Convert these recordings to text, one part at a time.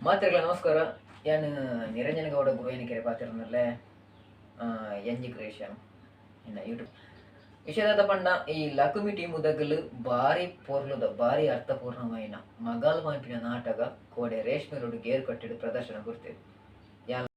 ಮಾತೆರ್ಲ ನಮಸ್ಕಾರ. ಯಾನು ನಿರಂಜನ ಗೌಡ ಗುರುವಿನ ಪಾತ್ರನಲ್ಲೇ ಎನ್ ಜಿ ಕ್ರಿಯೇಷನ್ ಇನ್ನ ಯೂಟ್ಯೂಬ್ ವಿಷಯದ ಪಂಡ ಈ ಲಕುಮಿ ಟೀಮ್ ದಗಲು ಬಾರಿ ಪೊರ್ಲುದ ಬಾರಿ ಅರ್ಥಪೂರ್ಣమైన ಮಗಾಲ್ ಮಾನ್ಪಿನ ನಾಟಕ ಕೋಡೆ ರೇಷ್ಮೆ ರೋಡ್ ಗೇರು ಕಟ್ಟಿಡು ಪ್ರದರ್ಶನ ಕೊಡ್ತೇವೆ. ಯಾನು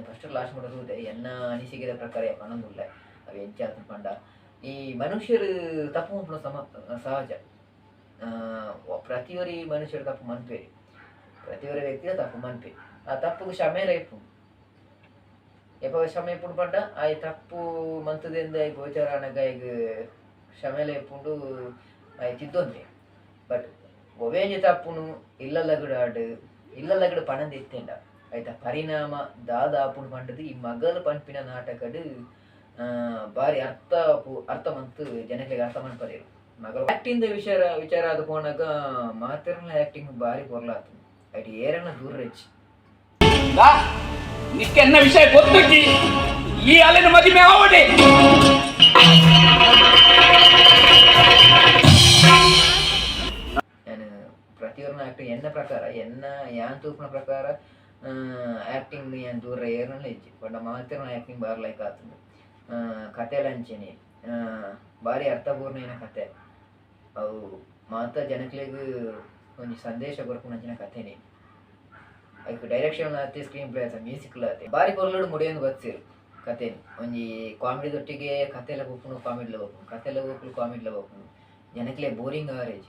ಫಸ್ಟ್ ಲಾಸ್ಟ್ ಮಾಡೋದು ಎನ್ನ ಅನಿಸಿಕೆದ ಪ್ರಕಾರ ಪಣೊಂದುಲ್ಲೆ. ಅವು ಎಂಚಾತುಂಡು ಪಂಡ ಈ ಮನುಷ್ಯರು ತಪ್ಪು ಮನ್ಪುನ ಸಮ ಸಹಜ. ಪ್ರತಿಯೊರಿ ಮನುಷ್ಯರು ತಪ್ಪು ಮನ್ಪೇರು, ಪ್ರತಿಯೊರಿ ವ್ಯಕ್ತಿಯ ತಪ್ಪು ಮನ್ಪೆ. ಆ ತಪ್ಪುಗು ಕ್ಷಮೆಲ ಇಪ್ಪುಂಡು. ಎಪ ಕ್ಷಮೆ ಇಪ್ಪುಂಡು ಪಂಡ ಆಯ್ ತಪ್ಪು ಮಂತುದೆಂದು ಆಯ್ ಗೋಚರ ಆನಗ ಆಯ್ಗ್ ಕ್ಷಮೆಲ ಇಪ್ಪುಂಡು, ಆಯ್ ತಿದ್ದೊಂದೆ. ಬಟ್ ಒವೇಂಜಿ ತಪ್ಪುನು ಇಲ್ಲಲಗಡು ಆಡ್ ಇಲ್ಲಲಗಡು ಪಣಂದು ಇತ್ತೆಂಡ ಐತ ಪರಿಣಾಮ ದಾದ ಆಪುಂಡು ಪಂಡದು ಈ ಮಗಲ್ ಪನ್ಪಿನ ನಾಟಕಡ್ ಬಾರಿ ಅರ್ಥ ಅರ್ಥ ಮಂತ್ ಜನಕ್ಲೆಗ್ ಅರ್ಥ ಮನ್ಪದೇರು. ಮಗಲ್ ಆಕ್ಟಿಂಗ್ ದ ವಿಚಾರ ವಿಚಾರ ಆದ್ ಪೋನಗ ಮಾತೆರ್ನ ಆಕ್ಟಿಂಗ್ ಬಾರಿ ಪೊರ್ಲಾತುಂಡು. ಐಟ್ ಏರೆನ ದೂರ ಹೆಚ್ಚಿ ನಿಕ್ಕೆನ್ನ ವಿಷಯ ಗೊತ್ತುಜ್ಜಿ, ಈ ಅಲೆನ ಮದಿಮೆ ಆವಡೆ. ಯಾನ್ ಪ್ರತಿಯೊರ್ನ ಆಕ್ಟಿಂಗ್ ಎನ್ನ ಪ್ರಕಾರ ಎನ್ನ ಯಾನ್ ತೂಪುನ ಪ್ರಕಾರ ಆಕ್ಟಿಂಗ್ ಯಾನ್ ದೂರ ಏರ್ನಲ ಇಜ್ಜಿ. ಪಂಡ ಮಾತೆರ್ನ ಆಕ್ಟಿಂಗ್ ಬಾರಿ ಲೈಕ್ ಆತುಂಡು. ಕತೆಲ ಅಂಚೆನೆ ಬಾರಿ ಅರ್ಥಪೂರ್ಣ ಕತೆ. ಅವು ಮಾತ ಜನಕ್ಲೆಗ್ ಒಂಜಿ ಸಂದೇಶ ಕೊರ್ಪುನಂಚಿನ ಕತೆನೆ. ಐಕ್ ಡೈರೆಕ್ಷನ್ ಆತೆ, ಸ್ಕ್ರೀನ್ ಪ್ಲೇ ಆತೆ, ಮ್ಯೂಸಿಕ್ ಆತೆ ಬಾರಿ ಪೊರ್ಲುಡು ಮುಡಿಯೊಂದು ಬತ್ತೆರ್ ಕತೆನ್. ಒಂಜಿ ಕಾಮಿಡಿ ದೊಟ್ಟಿಗೆ ಕತೆಲ ಪೋಪುಂಡು, ಕಾಮಿಡಿಲ ಪೋಪುಂಡು, ಕತೆಲ ಪೋಪುಂಡು, ಕಾಮಿಡಿಲ ಪೋಪುಂಡು. ಜನಕ್ಲೆ ಬೋರಿಂಗ್ ಆವರೆಜ್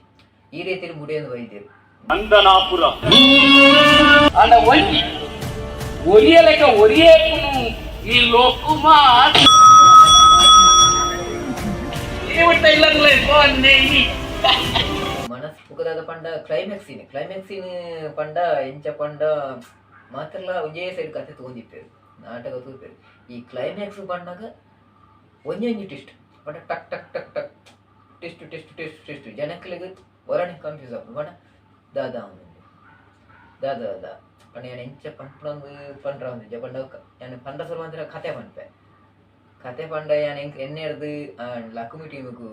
ಈ ರೀತಿಲಿ ಮುಡಿಯೊಂದು ಬೈದೆರ್. ನಂದನಾಪುರ ಅಂಡ ಒಂಜಿ ಒರಿಯ ಲೆಕ್ಕ ಒರಿಯೇ ಈ ಲೋಕುಮಾ ಇನಿ. ಮನಸ್ ಪುಕದಾದ ಪಂಡ ಕ್ಲೈಮ್ಯಾಕ್ಸ್ ಸೀನ್, ಕ್ಲೈಮ್ಯಾಕ್ಸ್ ಸೀನ್ ಪಂಡ ಎಂಚ ಪಂಡ ಮಾತ್ರಲ ಒಂಜೇ ಸೈಡ್ ಕತೆ ತೂವೊಂದಿಪ್ಪೆರ್, ನಾಟಕ ತೂಪೆರ್. ಈ ಕ್ಲೈಮ್ಯಾಕ್ಸ್ ಪಂಡಗ ಒಂಜೊಂಜಿ ಟ್ವಿಸ್ಟ್ ಪಂಡ ಟಕ್ ಟಕ್ ಟಕ್ ಟಕ್ ಟ್ವಿಸ್ಟ್ ಟ್ವಿಸ್ಟ್ ಟ್ವಿಸ್ಟ್ ಟ್ವಿಸ್ಟ್. ಜನಕ್ಲೆಗ್ ಒರಣೆ ಕನ್ಫ್ಯೂಸ್ ಆಪುಂಡು. ಪಂಡ ದಾದ ಆವೊಂದುಂಡು, ದಾದ ದಾದ ಪಂಡ ಯಾನ್ ಎಂಚ ಪನ್ಪುನಂದ್ ಪಂಡ್ರ ಒಂದಿಜ್ಜ. ಪಂಡ ಯಾನ್ ಪಂಡ ಸುರು ಮಂತ್ರ ಕತೆ ಪನ್ಪೆ. ಕತೆ ಪಂಡ ಯಾನ್ ಎಂಕ್ ಎನ್ನೆರ್ದ್ ಲಕುಮಿ ಟೀಮುಗು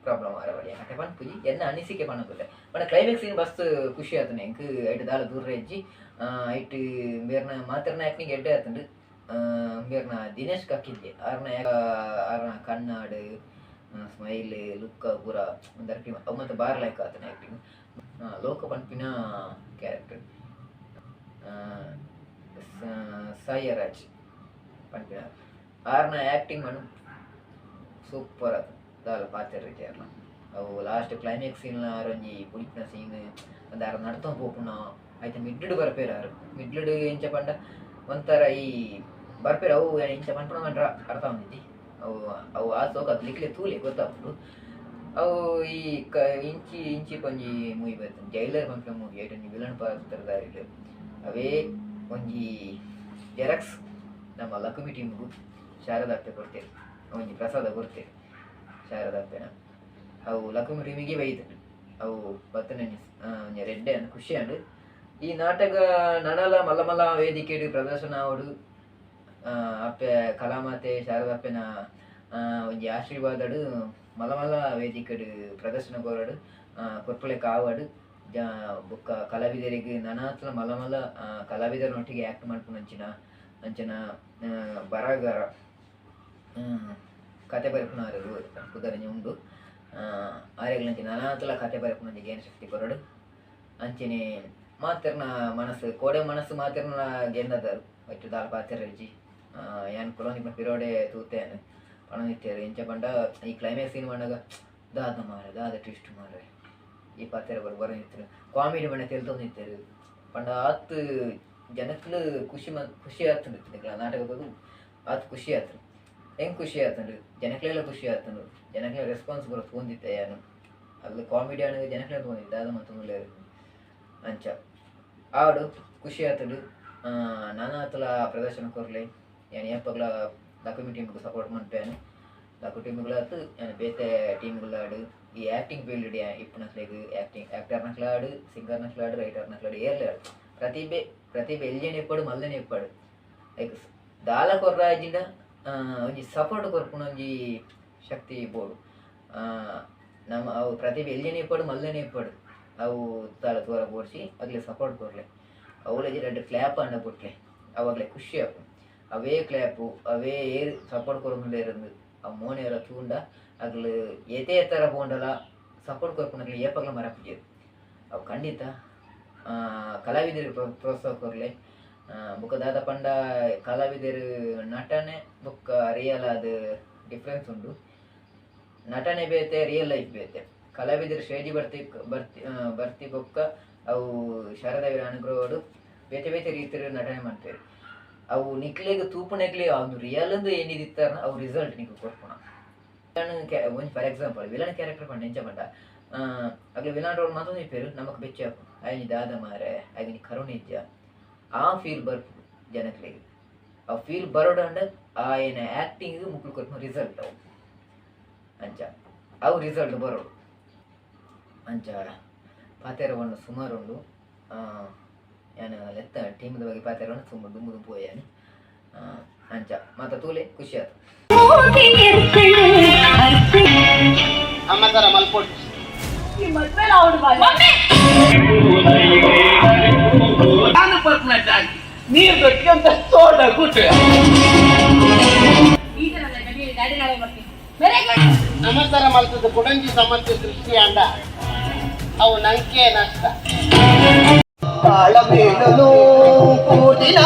ಪ್ರಾಬ್ಲಮ್ ಆರ ಬಲ್ಲಿ ಕತೆ ಪನ್ಪುಜಿ, ಎನ್ನ ಅನಿಸಿಕೆ ಪನೊಂದುಲ್ಲೆ. ಪಂಡ ಕ್ಲೈಮ್ಯಾಕ್ಸ್ ಸೀನ್ ಮಸ್ತ್ ಖುಷಿ ಆತುಂಡು ಎಂಕ್. ಐಟ್ ದಾಲ ದೂರ ಇಜ್ಜಿ. ಐಟ್ ಮೇರ್ನ ಮಾತೆರ್ನ ಆಕ್ಟಿಂಗ್ ಎಡ್ಡೆ ಆತುಂಡು. ಮೇರ್ನ ದಿನೇಶ್ ಕಕ್ಕಿಂಜೆ ಆರ್ನ ಆರ್ನ ಕಣ್ಣಾಡ್ ಸ್ಮೈಲ್ ಲುಕ್ ಪೂರ ಒಂದರ್ಕಿ ಅವು ಮಾತ ಬಾರಿ ಲೈಕ್ ಆತುಂಡು ಆಕ್ಟಿಂಗ್. ಲೋಕ ಪನ್ಪಿನ ಕ್ಯಾರೆಕ್ಟರ್ ಸಾಯರಾಜ್ ಪನ್ಪಿನ ಆರ್ನ ಆಕ್ಟಿಂಗ್ ಮನು ಸೂಪರ್ ಆತುಂಡು. ದಾಲ ಪಾತೆರ್ರೆ ಆರ್ನ ಅವು ಲಾಸ್ಟ್ ಕ್ಲೈಮ್ಯಾಕ್ಸ್ ಸೀನ್ ಆರೊಂಜಿ ಬುಲಿಪುನ ಸೀನ್ ಒಂದ್ ಆರ್ ನಡ್ತೊಂದು ಪೋಪುನ ಐತ ಮಿಡ್ಲ್ಡ್ ಬರ್ಪೆರ್. ಆರ್ ಮಿಡ್ಲ್ಡ್ ಎಂಚ ಪಂಡ ಒಂಥರ ಈ ಬರ್ಪೆರ್. ಅವು ಎಂಚ ಪನ್ಪುನ ಪಂಡ್ರ ಅರ್ಥ ಆವೊಂದಿಜ್ಜಿ. ಅವು ಅವು ಆ ಸೋಕು ನಿಕ್ಲೆ ತೂಲೆ ಗೊತ್ತಾಪುಂಡು. ಅವು ಈ ಕ ಇಂಚಿ ಇಂಚಿಪ ಒಂಜಿ ಮೂವಿ ಬರ್ತುಂಡು ಜೈಲರ್ ಪನ್ಪಿನ ಮೂವಿ. ಐಟ್ ಒಂಜಿ ವಿಲನ್ ಪಾತ್ರಧಾರಿಲು ಅವೇ ಒಂಜಿ ಜೆರಾಕ್ಸ್ ನಮ್ಮ ಲಕುಮಿ ಟೀಮ್ಗು ಶಾರದಾಪ್ಪೆ ಕೊರ್ತೆರ್, ಒಂಜಿ ಪ್ರಸಾದ ಕೊರ್ತೆರ್ ಶಾರದಾಪ್ಪೆನ. ಅವು ಲಕುಮಿ ಟೀಮಿಗೆ ಬೈದ್ಂಡ್. ಅವು ಬತ್ತುಂಡ ಒಂಜಿ ಎಡ್ಡೆ ಆಂಡ್, ಖುಷಿ ಆಂಡ್. ಈ ನಾಟಕ ನನಲ ಮಲ್ಲ ಮಲ್ಲ ವೇದಿಕೆಡ್ ಪ್ರದರ್ಶನ ಆವೊಡು. ಅಪ್ಪೆ ಕಲಾಮಾತೆ ಶಾರದಾಪ್ಪೆನ ಒಂಜಿ ಆಶೀರ್ವಾದಡ್ ಮಲ್ಲ ಮಲ್ಲ ವೇದಿಕೆಡ್ ಪ್ರದರ್ಶನ ಕೊರಡ್, ಕೊರ್ಪುಲೆಕ ಆವಡ್. ಬೊಕ್ಕ ಕಲಾವಿದೆರೆಗ್ ನನಾತ್ಲ ಮಲ್ಲ ಮಲ್ಲ ಕಲಾವಿದರನೊಟ್ಟಿಗೆ ಆಕ್ಟ್ ಮನ್ಪುನಂಚಿನ ಅಂಚಿನ ಬರಹಗಾರ ಕತೆ ಬರೆಪುನಾರ್ ಪುದರ್ ಉಂಡು. ಆರೆಗ್ಲಂಚಿ ನನಾತ್ಲ ಕತೆ ಬರೆಪುನಂಚಿ ಜ್ಞಾನ ಶಕ್ತಿ ಕೊರಡ್. ಅಂಚೆನೆ ಮಾತೆರ್ನ ಮನಸ್ಸು ಕೋಡೆ ಮನಸ್ಸು ಮಾತೆರ್ನ ಗೆಂದದಾರ್ ಐಟ್ ದಾಲ ಪಾತೆರ್ರೆಜ್ಜಿ. ಯಾನ್ ಕುಲೊಂದಿಪ್ಪುನ ಪಿರೋಡೆ ತೂತೆ ಯಾನ್ ಪನೊಂದಿತ್ತೆರ್ ಎಂಚ ಪಂಡ ಈ ಕ್ಲೈಮ್ಯಾಕ್ಸ್ ಸೀನ್ ಪನ್ನಗ ದಾದ ಮಾರ್ರೆ ದಾದ ಟ್ವಿಸ್ಟ್ ಮಾರ್ರೆ ಈ ಪಾತೆರ ಬರೊಂದಿತ್ತೆರ್, ಕಾಮಿಡಿ ಮನೆ ತೆಲ್ತೊಂದಿತ್ತೆರ್ ಪಂಡ ಆತ್ ಜನಕ್ಲು ಖುಷಿ ಮನ್ ಖುಷಿ ಆತುಂಡು. ನಿಕ್ಲ ನಾಟಕ ತೂದು ಆತ್ ಖುಷಿ ಆತುಂಡು. ಎಂಕ್ ಖುಷಿ ಆತುಂಡು, ಜನಕ್ಲೆಗ್ಲ ಖುಷಿ ಆತುಂಡು. ಜನಕ್ಲೆನ ರೆಸ್ಪಾನ್ಸ್ ಪೂರ ತೂವೊಂದಿತ್ತೆ ಯಾನ್. ಅಲ್ಲು ಕಾಮಿಡಿ ಆಂಡ್ ಜನಕ್ಲೆ ತೂವೊಂದಿತ್ತೆ ದಾದ ಮಂತೊಂದುಲ್ಲೆರ್ ಅಂಚ. ಆವಡ್ ಖುಷಿ ಆತುಂಡು. ನಾನಾತುಲ ಪ್ರದರ್ಶನ ಕೊರ್ಲೆ. ಯಾನ್ ಏಪಗ್ಲ ಲಕುಮಿ ಟೀಮ್ಗ್ ಸಪೋರ್ಟ್ ಮನ್ಪೇನ್. ಲಕು ಟೀಮ್ಗ್ಲಾತ್ ಯಾನ್ ಬೇತೆ ಟೀಮ್ಗ್ಲಾಡ್ ಈ ಆ್ಯಕ್ಟಿಂಗ್ ಫೀಲ್ಡ್ ಇಪ್ಪುನಕ್ಲೆಗ್ ಆ್ಯಕ್ಟಿಂಗ್ ಆ್ಯಕ್ಟರ್ನಕ್ಲಾಡ್, ಸಿಂಗರ್ನಕ್ಲಾಡ್, ರೈಟರ್ನಕ್ಲಾಡ್ ಏರ್ಲೇ ಆಡ್ ಪ್ರತಿಭೆ ಪ್ರತಿಭೆ ಎಲ್ಯನೆ ಇಪ್ಪಡ್ ಮಲ್ಲನೆ ಇಪ್ಪಡ್ ಐಕ್ ದಾಲ ಕೊರ್ರಾಜಿಂಡ ಒಂಜಿ ಸಪೋರ್ಟ್ ಕೊರ್ಪುನ ಒಂಜಿ ಶಕ್ತಿ ಬೋಡು. ನಮ ಅವು ಪ್ರತಿಭೆ ಎಲ್ಯನೆ ಇಪ್ಪಡ್ ಮಲ್ಲನೆ ಇಪ್ಪಡ್ ಅವು ದಾಲ ತೂವರ ಬೋಡ್ಚಿ, ಅಕ್ಲೆಗ್ ಸಪೋರ್ಟ್ ಕೊರ್ಲೆ. ಅವುಲೇ ರಡ್ಡ್ ಕ್ಲ್ಯಾಪ್ ಆಂಡ ಬುಡ್ಲೆ, ಅವು ಅಕ್ಲೆಗ್ ಖುಷಿ ಆಪುಂಡು. ಅವೇ ಕ್ಲ್ಯಾಪು ಅವೇ ಏರ್ ಸಪೋರ್ಟ್ ಕೊರೊಂದುಲ್ಲೆರ್ ಅವು ಮೋನೆರ ತೂಂಡ ಅಕ್ಲು ಏತೇ ಎತ್ತರ ಪೋಂಡಲ ಸಪೋರ್ಟ್ ಕೊರ್ಪುನಕ್ಲು ಏಪಗ್ಲ ಮರಪುಜೆರ್ ಅವು ಖಂಡಿತ. ಕಲಾವಿದೆರ್ ಪ್ರೋತ್ಸಾಹ ಕೊರ್ಲೆ. ಬೊಕ ದಾದ ಪಂಡ ಕಲಾವಿದೆರ್ ನಟನೆ ಬೊಕ್ಕ ರಿಯಲ್ ಆದ್ ಡಿಫ್ರೆನ್ಸ್ ಉಂಡು. ನಟನೆ ಬೇತೆ, ರಿಯಲ್ ಲೈಫ್ ಬೇತೆ. ಕಲಾವಿದೆರ್ ಸ್ಟೇಜ್ ಬರ್ತಿ ಬರ್ತಿ ಬರ್ತಿ ಬೊಕ್ಕ ಅವು ಶಾರದಾವಿರ ಅನುಗ್ರಹಡ್ ಬೇತೆ ಬೇತೆ ರೀತಿಡ್ ನಟನೆ ಮನ್ಪೆರ್. ಅವು ನಿಕ್ಲೆಗ್ ತೂಪುನಕ್ಲೆ ಅವು ರಿಯಲ್ ಇಂದ್ ಎನ್ನಿದಿತ್ತರ್ನ ಅವು ರಿಸಲ್ಟ್ ನಿಕ್ಕ್ ಕೊರ್ಪುನ. ಒಂಜಿ ಫಾರ್ ಎಕ್ಸಾಂಪಲ್ ವಿಲನ್ ಕ್ಯಾರೆಕ್ಟರ್ ಪಂಡ ಎಂಚ ಪಂಡ ಅಕ್ಲ್ ವಿಲನ್ ರೋಲ್ ಮಂತೊಂದು ಇಪ್ಪೆರ್, ನಮಕ್ ಬೆಚ್ಚ ಆಪುಂಡು. ಆಯೆ ಒಂಜಿ ದಾದ ಮಾರ್ರೆ, ಆಯಗ್ ಒಂಜಿ ಕರುಣೆ ಇಜ್ಜ, ಆ ಫೀಲ್ ಬರ್ಪುಂಡು ಜನಕ್ಲೆಗ್. ಆ ಫೀಲ್ ಬರೊಡಾಂಡ ಆಯನ ಆಕ್ಟಿಂಗ್ ಮುಕುಲು ಕೊರ್ಪುನ ರಿಸಲ್ಟ್ ಅವು. ಅಂಚ ಅವು ರಿಸಲ್ಟ್ ಬರೊಡು. ಅಂಚ ಪಾತೆರ ಪಂಡ ಸುಮಾರ್ ಉಂಡು. ಯಾನ್ ಲೆತ್ತ ಟೀಮ್ದ ಬಗ್ಗೆ ಪಾತೆರ ಪಂಡ ದುಂಬು ದುಂಬು ಪೋಯೆ. ಅಂಚ ಮಾತ ತೂಲೆ ಖುಷಿ ಆತು. ಅಮ್ಮತರ ಮಲ್ಪೊಡು. ನಾನು ಪರ್ಪುನ ಜಾಗಿ ನೀರು ದೊಟ್ಟಿಗೆ ಅಂತ ಸೋಡ ಕೂಟು. ಅಮತರ ಮಲ್ತದ ಕೊಡಂಜಿ ಸಮಸ್ಯೆ ಸೃಷ್ಟಿಯಾಂಡ ಅವು ನಂಕೆ ನಷ್ಟ. ತಾಳಮೇಳನು ಕೂಡಿನ